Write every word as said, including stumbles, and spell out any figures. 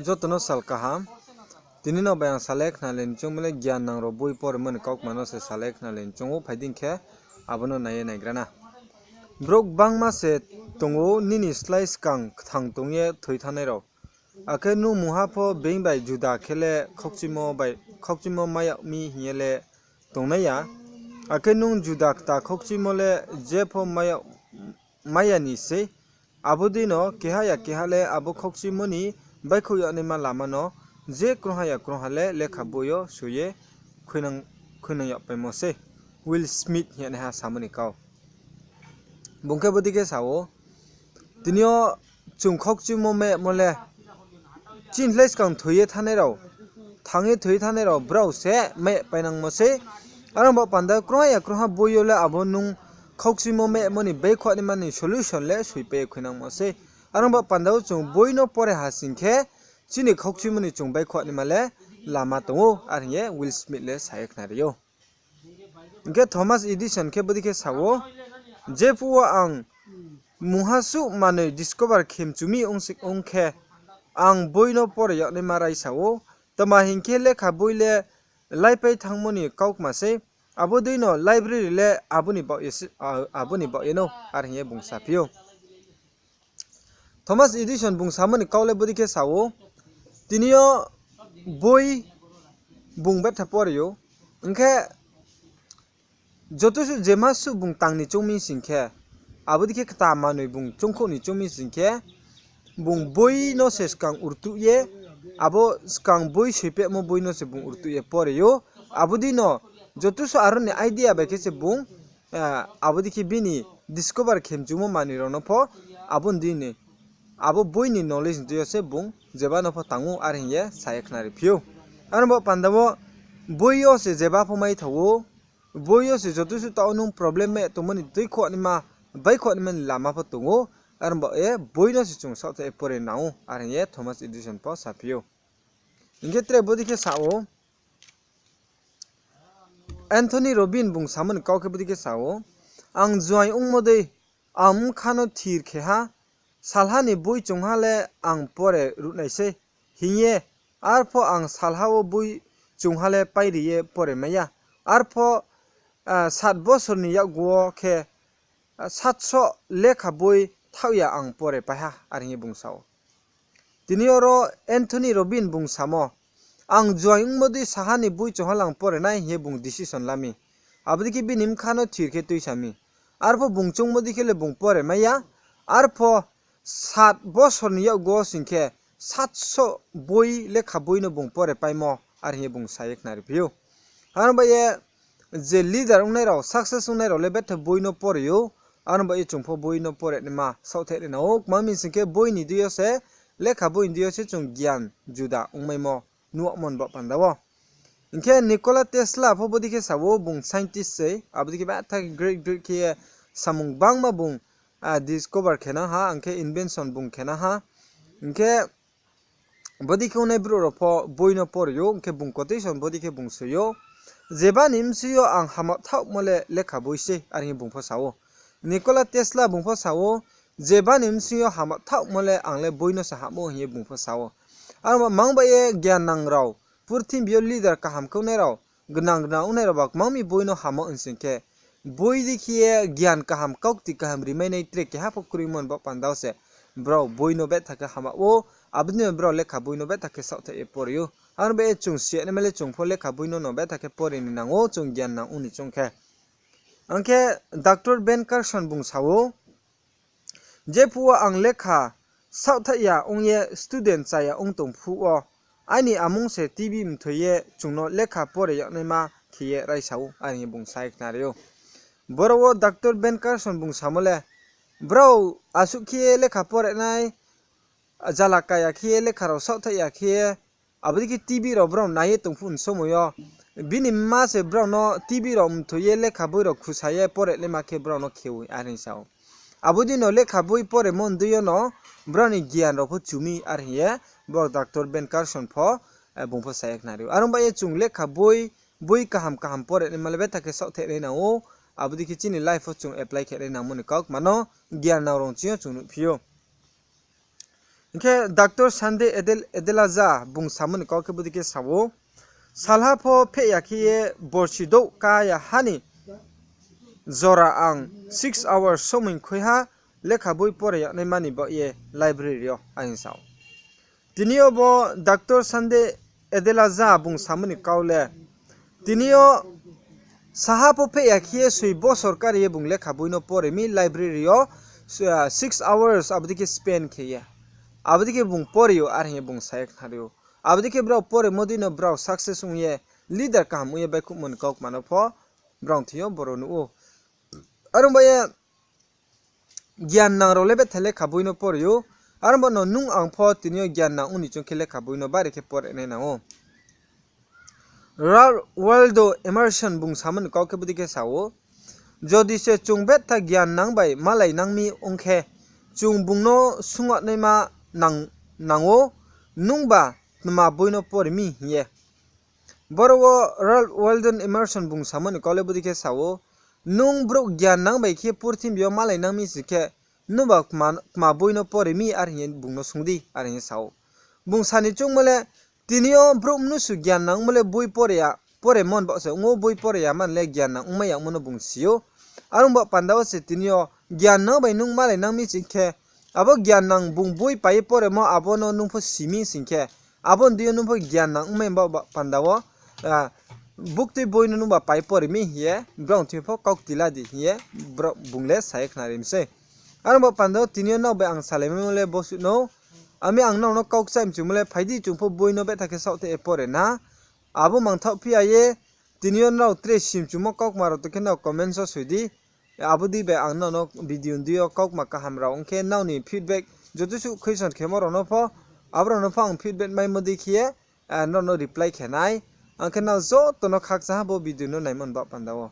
Joto no sal kaham. Tini no bai ang salai khnalai ni choungmo le gian nang rao boi poremo ni kaukma no se salai khnalai ni choung ou, phai di khe abo no nai ye naigra na. Brouh gbangma se tong ou, nini slái skang kthang tong ye thoi thanngnai rao. Akhe nung mungha pho being bai juda khe le khaukchimo mai yag mi hing ye le tongnai ya. Akhe nung juda kta khaukchimo le jepho mai ya ni sei. Abo dei no keha ya keha le abo khaukchimo ni baihkhouh yagnaima lama no je krungha ya krungha le lekha boi yo soi ye khuinang yagpaimo sei. Will Smith hing ye naiha samo ni kau. Bung khe bodei khe sa ou, tini yo chung khaukchimo mai yagmo le chini slái skang thoi ye thanngnai rao, thang ye thoi ye thanngnai rao brao se mai yagpainangmo sei. Are ong ba panda krungha ya krungha boi yo le abo nung khaukchimo mai yagmo ni baihkhouh naima ni solution le soipai ye khuinangmo sei. Are ong ba panda wo chung boi no pore ha sing khe chini khaukchimo ni chung baihkhouh naima le lama tong ou, are hing ye Will Smith le sa ye khnari ou. Hing khe Thomas Edison khe bodei khe sa ou, jephuh wo ang mungha suh manoi discover khe mchu mi ong khe, ang boi no pore yagnaima raisa ou. Tma hing khe lekha boi le láipai thanngmo ni kaukma sei. Abo dei no library le abo ni baoh ye no, are hing ye bung saphi ou. Thomas Edison bung samo ni kau le bodei khe sa ou, tini yo boi bung betha pore ou. Hing khe joto suh jema suh bung tang ni choung mi sing khe, abo dei khe kta manoi bung choungkhouh ni choung mi sing khe, bung boi no se skang rtuh ye, abo skang boi soipehmo boi no se bung rtuh ye pore ou. Abo dei no joto suh aro ni idea bai khe se bung, abo dei khe bini discover khe mchumo manoi rao no pho abo boi ni knowledge ni dei yo se bung jeba no pho tang ou, are hing ye sa ye khnariphi ou. Are ong ba panda wo boi yo se jeba pho mai thao ou, boi yo se joto suh taoh nung problem mai tongmo ni tuikhouh naima, baihkhouh naima ni lama pho tong ou. Are ong ba ye boi no se chung saohthaih ye pore nang ou, are hing ye Thomas Edison pho saphi ou. Hing khe tre bodei khe sa ou, Anthony Robbins bung samo ni kau khe bodei khe sa ou, ang juaing ongmo dei ang bkha no thir khe ha, salha ni boi chungha le ang pore ruhnai sei hing ye, arpho ang salha wo boi chungha le pairi ye pore mai ya. Arpho sat bosor ni yakgu wo khe satso lekha boi thaoh ya ang pore pai ha, are hing ye bung sa ou. Tini oro Anthony Robbins bung samo, ang juaing ongmo dei salha ni boi chungha le ang pore nai hing ye bung decision la mi. Abo dei khe bini bkha no thir khe tuisa mi. Arpho bung choungmo dei khe le bung pore mai ya. Arpho sat bosor ni yakgu wo sing khe satso boi lekha boi no bung pore paimo, are hing ye bung sa ye khnariphi ou. Are ong ba ye je leader ongnai rao, success ongnai rao le betha boi no pore ou. Are ong ba ye chung pho boi no pore naima saohthaih nai nang ou. Kma mi sing khe boi ni dei yo se, lekha boi ni dei yo se chung gian juda ongmaimo nuhmo ni baoh panda wo. Hing khe Nikola Tesla pho bodei khe sa ou, bung scientist sei, abo dei khe betha khe great great khe ye samung gbangma bung discover khe na ha, hing khe invention bung khe na ha. Hing khe bodei khe ongnai brouh rao pho boi no pore ou, hing khe bung quotation bodei khe bung soi ou, jeba ni bsing yo ang hamo thaohmo le lekha boi sei, are hing ye bung pho sa ou. Nikola Tesla bung pho sa ou, jeba ni bsing yo hamo thaohmo le ang le boi no se hamo hing ye bung pho sa ou. Are ong ba mang bai ye gian nang rao, purthimbi yo leader kaham khe ongnai rao, gnang gnang ongnai rao ba kmang mi boi no hamo hing sing khe, boi dei khe ye gian kaham, kaukti kaham rimainai tre keha pho kroimo ni baoh panda wo se brao boi no betha khe hama ou. Abo dei no brao lekha boi no betha khe saohthaih ye pore ou. Are ong ba ye chung siyanaima le chung pho lekha boi no no betha khe pore ni nang ou, chung gian nang ong ni choung khe. Ang khe Doctor Ben Carson bung sa ou, jephuh wo ang lekha saohthaih ya ong ye student chaya ong tong phuh wo, aini amung se T V mthoi ye chung no lekha pore yagnaima khe ye raisa ou, are hing ye bung sa ye khnari ou. Boro wo Doctor Ben Carson bung samo le, brao asuh khe ye lekha pore nai, jala kaya khe ye lekha rao saohthaih ya khe ye, abo dei khe T V rao brao nai ye tong phuh ni somoi yo, bini mma se brao no T V rao mthoi ye lekha boi rao khusa ye pore naima khe brao no khe ou, are hing sa ou. Abo dei no lekha boi poremo ni dei yo no brao ni gian rao pho chu mi, are hing ye bo Doctor Ben Carson pho, bung pho sa ye khnari ou. Are ong ba ye chung lekha boi, boi kaham kaham pore naima le betha khe saohthaih nai nang ou, abo dei khe chini life wo chung apply khe nai nangmo ni kaukma no gian nang rao ching yo chung nuhphi ou. Hing khe Doctor Sunday Adelaja bung samo ni kau khe bodei khe sa ou, salha pho pheh ya khe ye borsi douh ka ya ha ni jora ang six hours somoi khui ha lekha boi pore yagnaima ni baoh ye library yo, are hing sa ou. Tini yo bo Doctor Sunday Adelaja bung samo ni kau le, tini yo saha pho pheh ya khe ye soi bosor kari ye bung lekha boi no pore mi library yo, six hours abo dei khe spend khe ye, abo dei khe bung pore ou, are hing ye bung sa ye khnari ou. Abo dei khe brao poremo dei no brao success ong ye, leader kaham ong ye baihkhouhmo ni kaukma no pho brao thing yo boro nuh ou. Are ong ba ye, giannang rao le betha lekha boi no pore ou. Are ong ba no nung ang pho tini yo giannang ong ni choung khe lekha boi no bari khe pore nai nang ou. Ralph Waldo Emerson bung samo ni kau khe bodei khe sa ou, jodi se chung betha giannang bai malainang mi ong khe, chung bung no sungnaima nang ou, nungba tma boi no pore mi hing ye. Boro wo Ralph Waldo Emerson bung samo ni kau le bodei khe sa ou, nung brouh giannang bai khe purthimbi yo malainang mi sing khe, nungba tma boi no pore mi, are hing ye bung no sung di, are hing ye sa ou. Bung sa ni choungmo le, tini yo brouh mnusu giannang ongmo le boi poremo ni baoh se ong ou, boi pore ya man le giannang ongmai yagmo no bung si ou. Are ong ba panda wo se tini yo giannang bai nung malainang mi sing khe, abo giannang bung boi pai ye poremo abo no nung pho si mi sing khe, abo ni deing yo nung pho giannang ongmai ba panda wo, buktui boi no nungba pai pore mi hing ye brao thing yo pho kau kti la di hing ye bung le sa ye khnari mi sei. Are ong ba panda wo tini yo nrao bai ang salaimaimo le bosuh no, ami ang nrao no kau kchai mchumo le, phai di chung pho boi no betha khe saohthaih ye pore na. Abo mangthaoh phi ya ye, tini yo nrao tre simchumo kaukma rao tong khe nrao comment wo soi di. Abo dei bai ang nrao no video ni deing yo kaukma kaham rao ong khe nrao ni feedback, joto suh question khemo rao no pho, abo rao no pho ang feedback maimo dei khe ye nrao no reply khe nai. Ang khe nrao joto no khakchang ha bo video no naimo ni baoh panda wo.